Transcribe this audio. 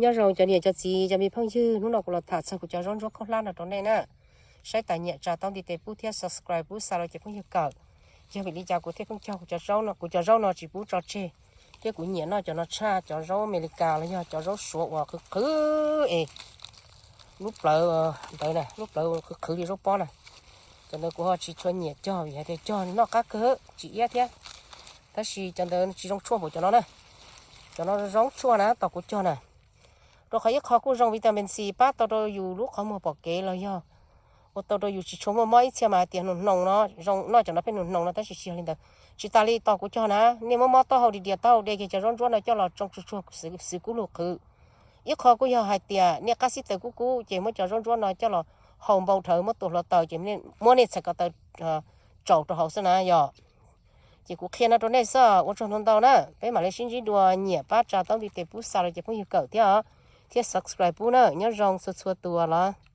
Nyob zoo cov niam cov txiv cov me phooj ywg, hnub no kuv los tham txog kuv cov zaub ntsuab khaub hlab no rau nej na. Saib tas nyiam tsa tau ntiv tes pub thiab subscribe pub xa los cov phooj ywg kawm. Yog vim li cas kuv thiaj pheej cog kuv cov zaub no, kuv cov zaub no tsis pub tso tseg, thiab kuv nyiam noj cov no tshaj cov zaub Amelikas los yog cov zaub Suav uas qhwv qhwv es lub plawv ntawd na, lub plawv qhwv qhwv li zaub pob na. Cov ntawd kuv ho tsis tshua nyiam cog vim hais tias cog noj qab kawg tsis iab thiab. Tab sis cov ntawd tsis zoo tshuaj npaum cov no na. Cov no zoo tshuaj na, tos kuv cog na. Rau qhov ib qho kuj zoo vitamin C pab tau rau yus lub qhov muag pom kev los yog ua tau rau yus tsis tshua muaj mob ib txhia mas hais tias hnoos hnoos no zoo noj cov no pheej hnoos hnoos no, tab sis tsis yog li ntawd. Tsis tas li tos kuv cog na, nej muab mob taub hau dias dias taub hau de kiag cov zaub ntsuab no coj los tsoo tsuag tsuag xwv kub lug qhwv. Ib qho kuj yog hais tias nej qab xib taws kub kub ces muab cov zaub ntsuab no coj los hau npau dhawv muab tua hluav taws ces muab nej txhais ko taw tsaus rau hauv xwb na yog. Ces kuv qhia no rau nej xwb, ua tsaug ntau ntau na, peb mam li sib ntsib dua, nyiam pab tsa tau ntiv tes pub xa los cov phooj ywg kawm thiab os, thiab subscribe pub na, nyob zoo txhua txhua tus los.